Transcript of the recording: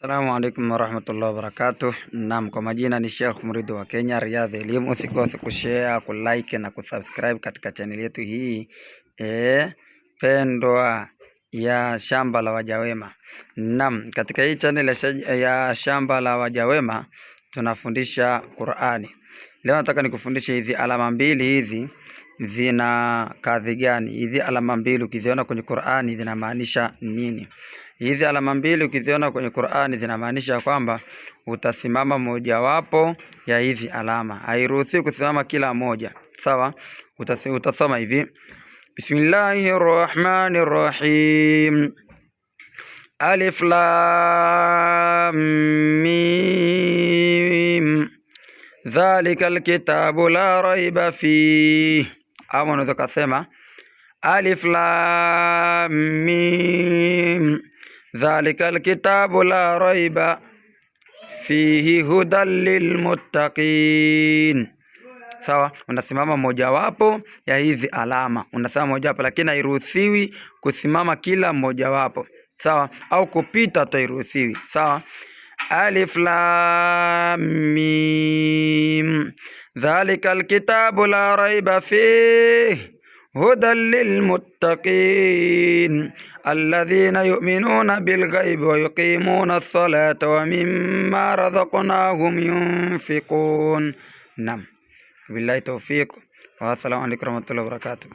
Assalamu alaikum warahmatullahi wabarakatuh. Naam, kwa majina ni Sheikh Mridhi wa Kenya, Riyadh Elimu. Usikose kushare, kulike na kusubscribe katika channel yetu hii pendwa ya Shamba la Wajawema. Naam, katika hii channel ya Shamba la Wajawema tunafundisha Qur'ani. Leo nataka nikufundishe hizi alama mbili hizi zina kadhi gani? Hizi alama mbili ukiziona kwenye Qur'ani zinamaanisha nini? Hizi alama mbili ukiziona kwenye Qur'ani zinamaanisha kwamba utasimama mojawapo ya hizi alama. Hairuhusiwi kusimama kila moja. Sawa? Utasoma hivi: Bismillahir Rahmanir Rahim. Alif Lam Mim. Dhalika alkitabu la raiba fih. Ama unaweza kusema Alif Lam Mim. Dhalika alkitabu la raiba fihi hudan lilmuttaqin. Sawa, unasimama mojawapo ya hizi alama, unasimama mojawapo, lakini hairuhusiwi kusimama kila mojawapo, sawa, au kupita tu hairuhusiwi. Sawa. Alif Lam Mim dhalika alkitabu la raiba fih hudan lilmuttaqin alladhina yu'minuna bilghaibi wa yuqimuna as-salata wa mimma razaqnahum yunfiqun. Naam, billahi tawfiq wa assalamu alaykum warahmatullahi wabarakatuh.